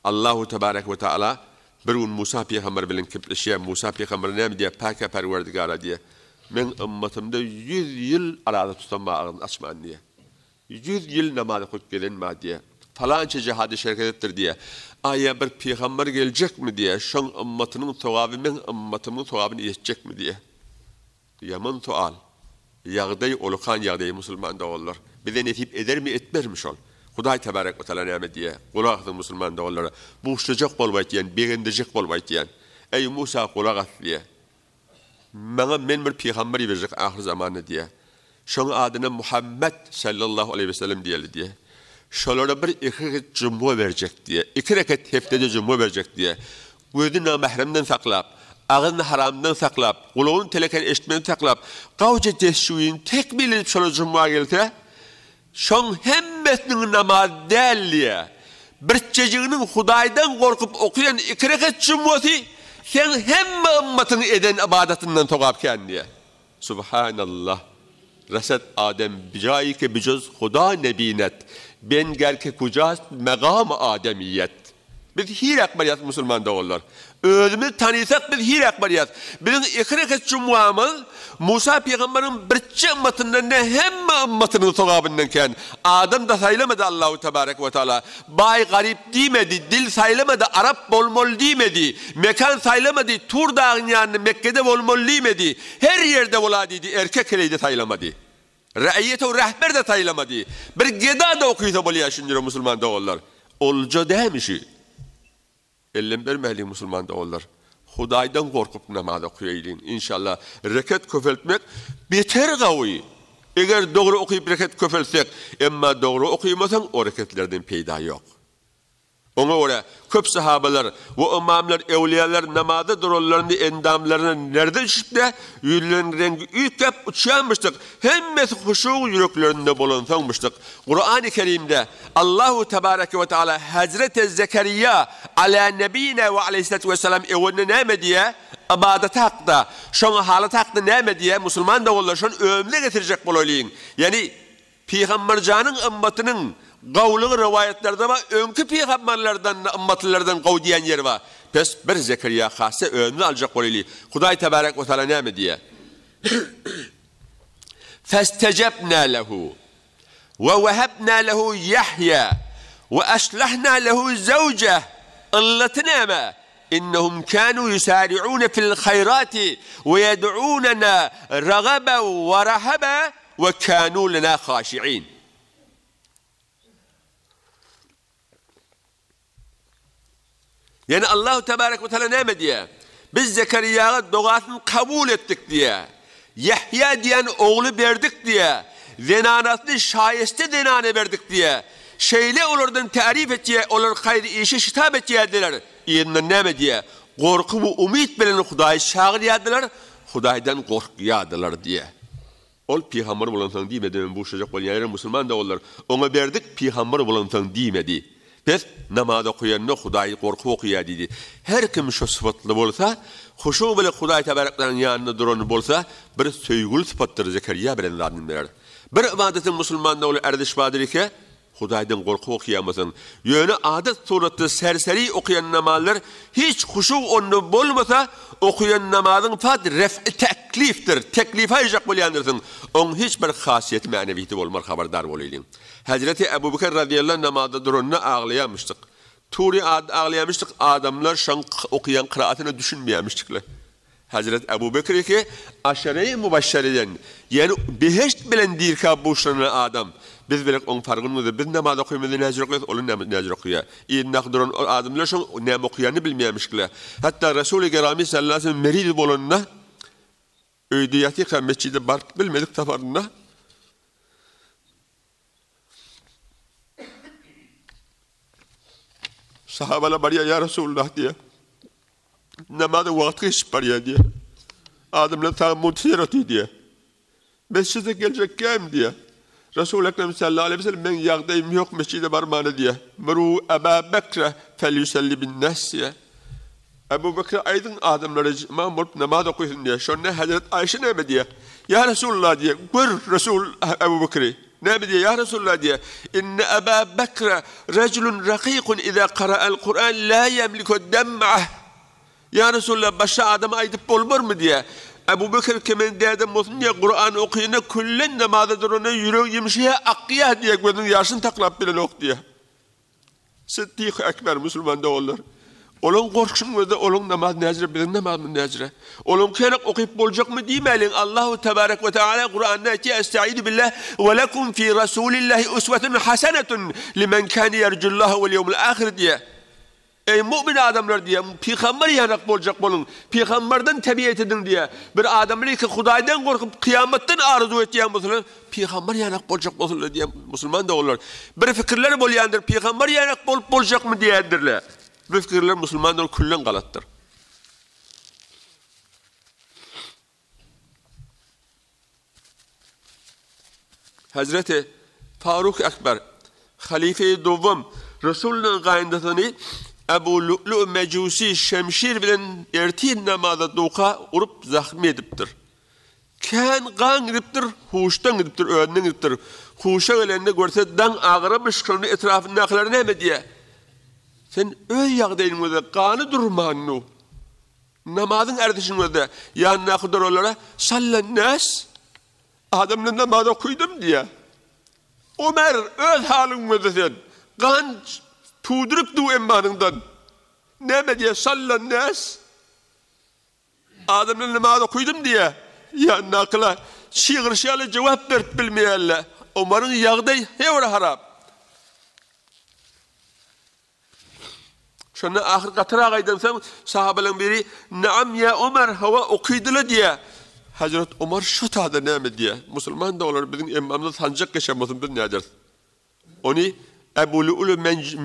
Allahu tebarek we taala bir gün Musa pygamber bilen kepleşýär. Musa pygamber näme diýýär? Päkä Perwerdigara diýýär. Meň ymmatymda ýüz ýyl araza tutan bar agzyny açman diýýär. Ýüz ýyl namaz okyp gelen bar diýýär. Palança jihady şereket edipdir diýýär. Aýa bir pygamber geljekmi diýýär. Şoň ymmatynyň sogaby meň ymmatymyň sogabyny ýetjekmi diýýär. Ýaman sual. Ýagdaý ulukan ýagdaý musulman doganlar. Bize nesip edermi etmezmi şol? Hudaý tebarek we taala näme diýýär? Gulak asyň musulman doganlara. Buşlajak bolup aýtýan, begendirjek bolup aýtýan. Eý Musa gulak as diýýär. Maňa men bir pygamber iberjek ahyr zamanda diýýär. Şoň adyna Muhammet sallallahu aleýhi we sellem diýeli diýýär. Şolara bir iki reket jumga berjek diýýär. Iki reket hepdede jumga berjek diýýär. Gözüni namähremden saklap, agyzyny haramdan saklap, gulagyny teleken eşitmeden saklap, gawja tesbihini tekmil edip şolar jumga gelse, şoň hemmesiniň namaz däl diýýär. Birçejiginiň Hudaýdan gorkup okaýan iki reket jumgasy seň hemme ymmatyň eden ybadatyndan sogap kän diýýär. Subhanallah. Resed adem bijaýi ke bijuz Huda nebinet, benger ke kujast megamy ademiýet. Biz hiräk barýas musulman doganlar? Özümizi tanysak biz hiräk barýas? Biziň iki reket jumgamyz Musa pygamberiň birje ymmatyndan ne hemme ymmatynyň sogabyndan kän. Adam da saýlamady Allahu tebarek we taala. Baý garyp diýmedi, dil saýlamady, arap bolmaly diýmedi, mekan saýlamady, Tur dagyň ýanynda Mekgede bolmaly diýmedi. Her ýerde bola diýdi, erkek heleýde saýlamady. Raýýetew rehber-de saýlamady. Bir geda-da okysa bolýar şunjura musulman doganlar. Olja dämi şü? Ellem bermäliň musulman doganlar. Hudaýdan gorkup namaz okaýaýlyň inşallah. Reket köpeltmek beter gawy. Eger dogry okyp reket köpeltsek, emma dogry okymasaň o reketlerden peýda ýok. Oňa görä, köp sahabalar we ymamlar, ewliýalar namaza duranlarynda endamlaryna lerze düşüp-de, ýüzleriniň reňki üýtgäp uçýanmyşdyk. Hemmesi huşug ýüreklerinde bolansoňmyşdyk. Kurany Kerimde Allahu tebareke we teala Hezreti Zekeriýa ala nebina we aleýhissalatu wessalam öwende näme diýýär? Ybadaty hakda, şoň halaty hakda näme diýýär? Musulman doganlar şony ömre getirjek bolalyň. Ýagny Pygamberjanyň ymmatynyň gowulygy rowaýatlarda bar, öňki pygamberlerden-de ymmatlylardan gowy diýen ýeri bar. Pes bir Zekeriýa hassa özümize aljak bolaýly. Hudaý tebarek we taala näme diýýär? Festejebna lehu we wehebna lehu Ýahýa we aslahna lehu zewjeh. Yllaty näme? Innehum kanu ýusari'une fil haýrati we ýed'unena ragaben we rahaba we kanu lena haşi'in. Ýagny Allahu tebarek we teala näme diýýär? Biz Zekeriýaga dogasyny kabul etdik diýýär. Ýahýa diýen ogly berdik diýýär. Zenanasyny şaýeste zenana berdik diýýär. Şeýle olardan taryf etýär, olar haýyr işe şitap etýärdiler. Yzyndan näme diýýär? Gorky we umyt bilen Hudaýy çagyrýardylar, Hudaýdan gorkýardylar diýýär. Ol pygamber bolansoň diýmedi, men buşlajak bolýan ýerim musulman doganlar, oňa berdik, pygamber bolansoň diýmedi. Pes namaz okaýanda Hudaýy gorkup okaýar diýdi. Her kim şo sypatly bolsa, huşu bile Hudaý tebareklanyň ýanynda duran bolsa, bir söýgüli sypatdyr Zekeriýa bilen zadyny berer. Bir ybadatyň musulman dogly erziş bardyr eke, Hudaýdan gorkup okaýarmysyň? Ýöne adat suratda serseri okaýan namazlar hiç huşug onda bolmasa, okaýan namazyň fat ref'i teklifdir, teklifi aýyrjak bolýandyrsyň, oň hiç bir hasiýeti mänewisi bolmar habardar bolaýlyň. Hezreti Ebu Bekir razyýallahu anh namazda duranda aglaýarmyşdyk. Tury aglaýarmyşdyk, adamlar şoň okaýan kyraatyna düşünmeýärmişdikler. Hezret Ebu Bekr iki aşere-i mübeşşereden, ýagny behişt bilen dirkä buşlanan adam. Biz bilek oň fargynmyzy, biz namaz okymyzy näjür okaýas, olar näjür okaýar. Yzyndaky duran ol adamlar şoň näme okaýanyny bilmeýärmişikler. Hatda Resuly Gerami sallallahu aleyhi ve sellem meriz bolanda, öýde ýatyrka mesjide baryp bilmedik saparynda, Sahabalar barýar, Ýa Resulullah diýýär. Namazyň wagty geçip barýar diýýär. Adamlar saňa muntazir otyr diýýär. Mesjide geljekkäm diýýär. Resul Ekrem sallallahu aleyhi ve sellem meň ýagdaýym ýok mesjide barmana diýýär. Muru Aba Bekre felyusalli bin nas diýýär. Ebu Bekre aýdyň adamlara imam bolup namaz okysyn diýýär. Şonda Hazret Aýşe näme diýýär? Ýa Resulullah diýýär. Gör Resul Ebu Bekri. Näme diýýär, ýa Resulallah diýýär, Inne Eba Bekre rejulun rakikun iza kara'al Kur'an la ýemliku dem'ah. Ýa Resulallah, başga adama aýdyp bolmarmy diýýär. Ebu Bekr ki meniň dädem bolsun diýýär, Kur'an okyanda küllen namaza duranda ýüregi ýumşaýar, akýar diýýär, gözüniň ýaşyny taklap bilenok diýýär. Siddiky Ekber musulman doganlar. Olaň gorkusyny gözle olaň namaz näjre biziň namazymyz näjre. Olaňky ýaly okyp boljakmy diýmäliň Allahu tebarek we teala Kuranda aýtýar Estaizu billah we lekum fi rasulillahi uswetun hasenetun limen kane yerjullaha wel ýewmel ahir diýýär. Eý mu'min adamlar diýýär pygamber ýanak boljak boluň pygamberden tebiýet ediň diýýär. Bir adamly ki Hudaýdan gorkup kyýamatdan arzuw etýän bolsalar Pygamber ýanak boljak bolsunlar diýen musulman doganlar. Bir pikirler bolýandyr, pygamber ýanak bolup boljakmy diýendirler. Bu pikirler musulman dogan küllen galatdyr. Hazreti Faruk Ekber Halife-i Dowam Resulullahyň gaýyndasyny Ebu Lu'lu Mejusi şemşir bilen ertir namaza duka urup zahmy edipdir. Kän gan gidipdir, huşdan gidipdir, özünden gidipdir. Huşa gelende görse daň agyramyş, şonda etrafyndakylar näme diýýär? Sen öz ýagdaýyňy gözle, gany durmandu. Namazyň erdişini gözle. Ýanyndaky duranlara sallan-nas, adamlar namaz okydym diýýär. Omer, öz halyňy gözle sen. Gan tüwdürip dur emmanyňdan. Näme diýýär, sallan-nas. Adamlar namaz okydym diýýär. Ýanyndakylar çygyryş ýaly jogap berip bilmeýärler. Omaryň ýagdaýy heýwere harap. Şonda ahyr gatyrak aýdansoň, sahabalaryň biri, Naam ýa Omar, hawa okydyla diýýär. Hazret Omar şu tada näme diýýär? Musulman doganlar biziň emmamyza sanjak geçen bolsun biz näderis? Ony Ebu Lu'lu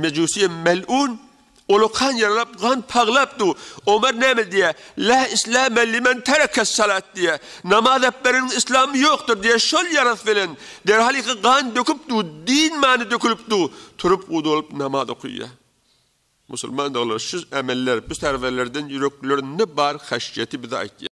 Mejusi mel'un ulakan ýaralap, gan paglap dur. Omar näme diýýär? La islame limen terekes salat diýýär. Namaz äpbereniň yslamy ýokdur diýýär. Şol ýarasy bilen derhalyky gan döküp dur, din many dökülip dur. Turup wudu alyp namaz okaýar. Musulman doganlar şu emeller, bu serwerlerden ýüreklerinde bar haşýeti bize aýtýar.